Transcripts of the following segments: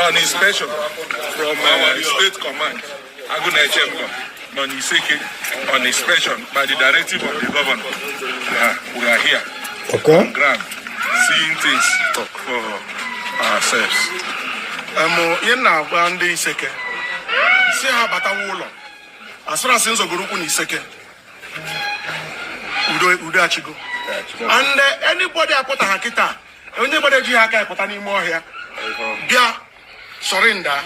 On inspection from State Command, Agunechemba, nọ n'Iseke on inspection by the directive of the governor. We are here on ground seeing things for ourselves. Ihe m na-agwa ndị Iseke, si ha batawa ụlọ asịrasị nzọgoro ukwu na Iseke, udo, udo achigo. And anybody apụta ha kịta, onye gbara ejighị aka epụta n'ime ọhịa bịa surrender,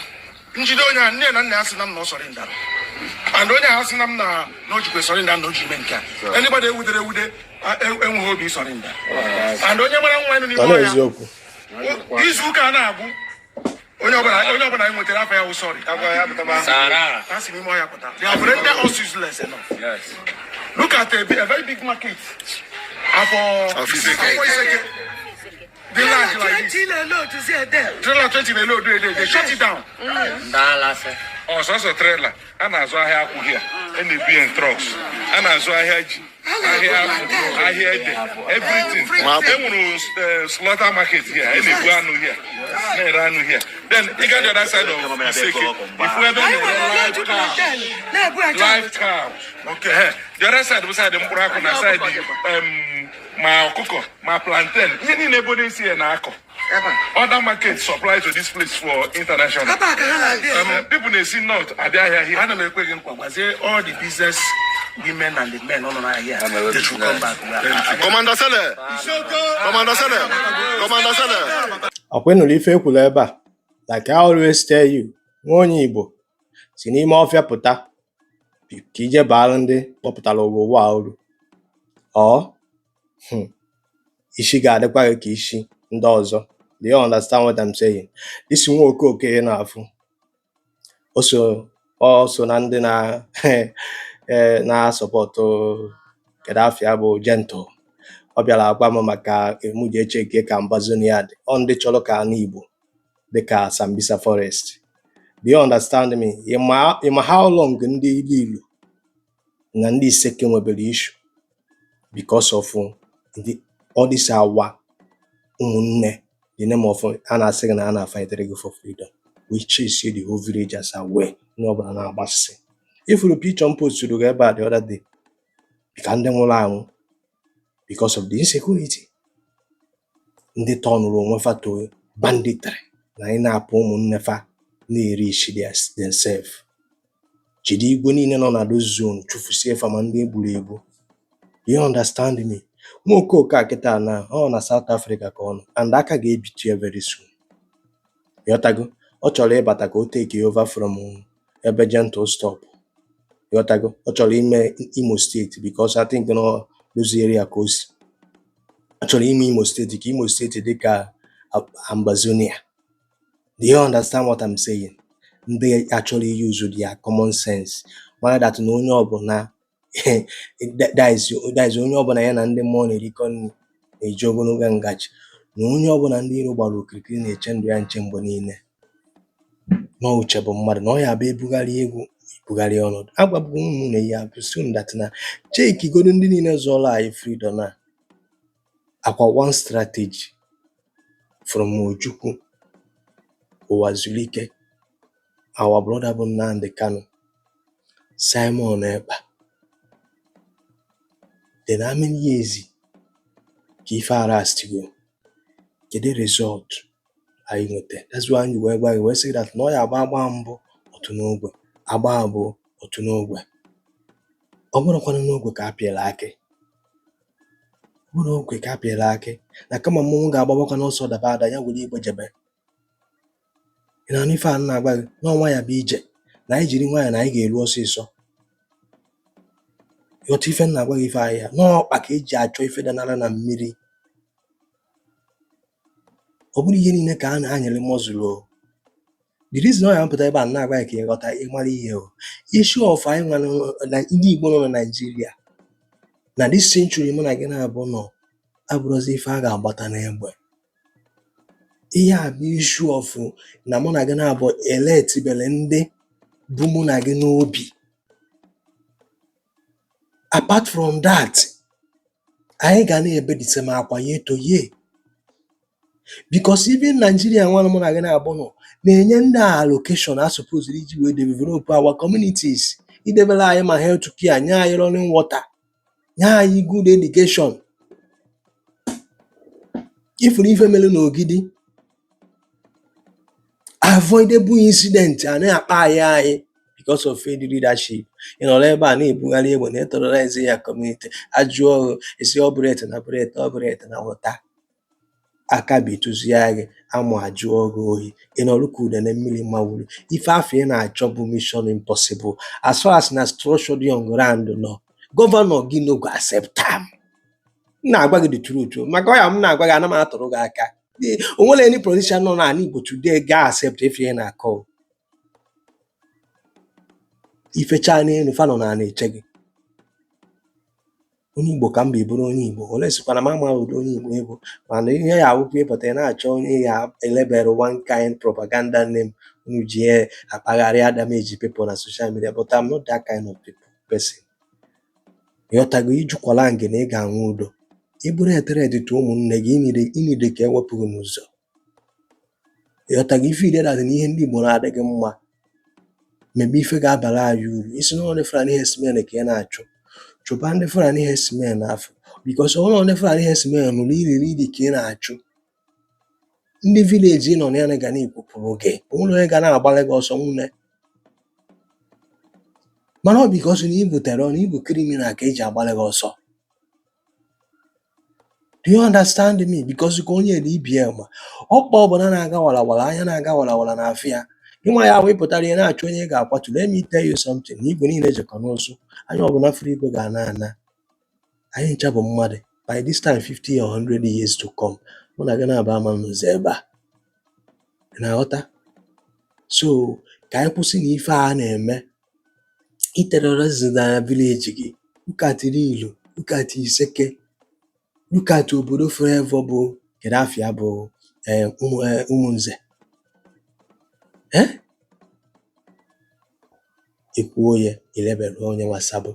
njide onye a, nne na nna ya sị na m na ọ surrender, and onye ahụ sị na m na o jikwe surrender na o ji ime nke a. Anybody ewudere ewude enweghị obi surrender, and onye gbara nwa nọ n'ime Ọ na ọhịa, eziokwu. Izu ụka a na-agwụ, onye ọbụla anyị nwetara afọ ya wụ sorry. Ha si n'ime ọhịa pụta. They have rendered us useless enough. Look at a very big market, afọ afọ Iseke dị large like this. Trailer 20 na-eload a day, they shut it down. Ọsọsọ trailer a na-azụ ahịa akwụ here, a na-ebu in trucks, a na-azụ ahịa ji, ahịa akwụ, ahịa ede, everything. E nwere slaughter market here, a na-ebu anụ here, na-ere anụ here. Then ị ga the other side of Iseke, ifu ebe a na-ere live cow, live cow. Okay, the other side bụ side mkpụrụ akwụ na side ma ọkụkọ ma plantain, ihe niile ebe onye ya na-akọ. Other markets supply to this place for international. People na-esi north abịa ahịa here. Ana m ekwe gị nkwa, gwazie all the business women and the men nọ n'ahịa, they should come back. Commander Sele! Commander Sele! Commander Sele! Ọkwa ị nụrụ ife ekwuru ebe a? Like I always tell you, nwa onye Igbo si n'ime ọfịa pụta ka ije baara ndị kpọpụtara ụwa ụwa a uru ọ isi ga-adịkwa gị ka isi ndị ọzọ. Do you understand what I'm saying? Isi nwa okooko ị na-afụ, o so na ndị na na-asupport. Kedu afịa bụ Gentle? Ọ bịara agwa m maka emu ji echeke ka Ambazonia dị. Ọ ndị chọrọ ka ala Igbo dị ka Sambisa Forest. Do you understand me? Ị ma how long ndị Ilu na ndị Iseke nwebere issue because of all this our ụmụnne, the name of a na-asị gị na a na-fight gị for freedom, we chase the whole villagers away. Onye ọbụla na-agbasịsị. Ifuru picture m posturu gị ebe a the other day ka ndị nwụrụ anwụ because of the insecurity, ndị tọnụrụ onwe fa to banditry na anyị na-apụ ụmụnne fa na-eri isi themselves, jide igwe niile nọ na those zone, chụfusie fa ma ndị egburu egbu. Do you understand me? Nwa okooko a kịta na ọ na South Africa ka ọ nọ, and aka ga-ebitu ya very soon. Ịghọtago? Ọ chọrọ ịbata ka o take over from ebe Gentle stop. Ịghọtago? Ọ chọrọ ime Imo State, because I think na those area ka o si. Ọ chọrọ ime Imo State ka Imo State dị ka Ambazonia. Do you understand what I'm saying? Ndị achọrọ use their common sense mara that na onye ọbụla, that is onye ọbụla ya na ndị mmụọ na-erikọ nri na-eji ogologo ngaji, na onye ọbụla ndị iro gbara okirikiri na-eche ndụ ya nche mgbe niile, na uche bụ mmadụ na ọ ya bụ ebugharị egwu ebugharị ọnọdụ. Agwabugo m na ya bụ soon that na chekigodo ndị niile zọrọ anyị freedom a akwa one strategy from Ojukwu, Uwazuruike, our brother bụ Nnamdi Kanu, Simon Ekpa. Then how many years ka ife a last go? Kedu result anyị nweta? That's why anyị wee gwa gị wee sị that na ọ ya agba agba mbụ otu n'ogwe, agba abụọ otu n'ogwe. Ọ bụrụkwanụ n'ogwe ka a pịara akị, ọ bụrụ ogwe ka a pịara akị, na kama mmọnwụ ga-agbabakwa n'ọsọ daba ada, ya were igbe jebe. Ị na-anụ ife a m na-agwa gị? N'ọnwa ya bụ ije na anyị jiri nwayọọ na anyị ga-eru ọsịsọ. Ịghọta ife m na-agwa gị? Ife ahịhịa n'ọkpa ka eji achọ ife danara na mmiri. Ọ bụrụ ihe niile ka a na-anyere mọzụlụ o. The reason ọ ya mpụta ebe a m na-agwa gị ka ị ghọta, ịmara ihe o issue of anyị nwa na ndị Igbo nọ na Naịjirịa na this century mụ na gị na-abụ nọ abụrụzi ife a ga-agbata n'egbe. Ihe a bụ issue of na mụ na gị na-abụ eletibele ndị bụ mụ na gị n'obi. Apart from that, anyị ga na-ebe the same akwa year to year. Because even Nigeria nwa mụ na gị na-abụ nọ na-enye ndị a allocation a supposed iji wee develop our communities, idebere anyị ma health care, nye anyị running water, nye anyị good education. Ifuru ife mere n'Ogidi, avoidable incident a na-akpa anyị because of failed leadership. Ị nọrọ ebe a na-ebugharị egbe na terrorize ya community, ajụọ esi ọ bullet na bullet, ọ bullet na water, aka bitụzie gị, amụ ajụọ gị oyi, ị nọrọ ka udene mmiri mawuru. Ife afọ ị na-achọ bụ mission impossible. As far as na structure dị on ground nọ, governor gị no go accept am. M na-agwa gị the truth o, maka ọ ya m na-agwa gị, ana m atụrụ gị aka. O nwere any politician nọ n'ala Igbo today ga accept ife ị na-akọ? Ifechaa n'elu, fa nọ n'ala eche gị. Onye Igbo ka m bụ, bụrụ onye Igbo ole sịkwana m ama ụdị onye Igbo ịbụ, mana ihe ya awụkwa ịpụta, ị na-achọ onye ya elebere one kind propaganda name unu ji ya akpagharị damage people na social media, but I'm not that kind of people person. Ịghọtago? Ijukwala nge na ị ga-anwụ udo. Ị bụrụ etered to ụmụnne gị, ịnide ka ewepụ gị n'ụzọ. Ịghọtago? Ife ide na ihe ndị Igbo na-adị gị mma, mebe ife ga-abara anyị uru. Isi na ndị Fulani herdsmen ka ị na-achụ, chụba ndị Fulani herdsmen afọ, because ọ bụrụ ndị Fulani herdsmen nụrụ iriri iri ka ị na-achụ, ndị village ị nọ na ya ga na-ekwupụrụ gị, onwere onye ga na-agbalị gị ọsọ nwune. Mana ọ because na ibu terror na ibu criminal ka eji agbalị gị ọsọ. Do you understand me? Because ka onye dị ibie ma ọkpa ọbụla na-aga warawara, anya na-aga warawara na afọ ya, ịnwa ya ahụ ịpụtara ihe na-achọ onye ị ga-akwatu. Let me tell you something, na igwe niile jekọ n'ụzụ, anya ọbụla furu igwe ga-ana ana. Anyị ncha bụ mmadụ. By this time, 50 or 100 years to come, mụ na gị na-aba ama n'ụzọ ebe a. Ị na-aghọta? So ka anyị kwụsị na ife a na-eme iterrorism na village gị. Look at Ilu, look at Iseke, look at obodo Flavor bụ kedu afịa bụ ụmụ Ụmụnze, eh ekwuo ya elebere onye nwasabụ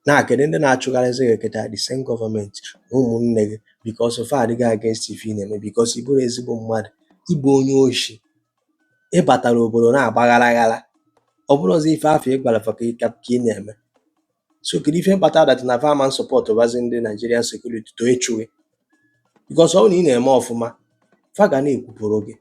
na kedu ndị na-achụgharịzi gị kịta? The same gọọmenti na ụmụnne gị, because fa adịghị against ife ị na-eme, because ị bụrụ ezigbo mmadụ, ịbụ onye oshi. Ị batara obodo na-agbaghara aghara, ọ bụrụzi ife afọ ị gwara fa ka ị na-eme. So kedu ife mkpata that na fa ma support bazi ndị Nigerian security to ịchụ gị? Because ọ bụrụ na ị na-eme ọfụma, fa ga na-ekwupụrụ gị.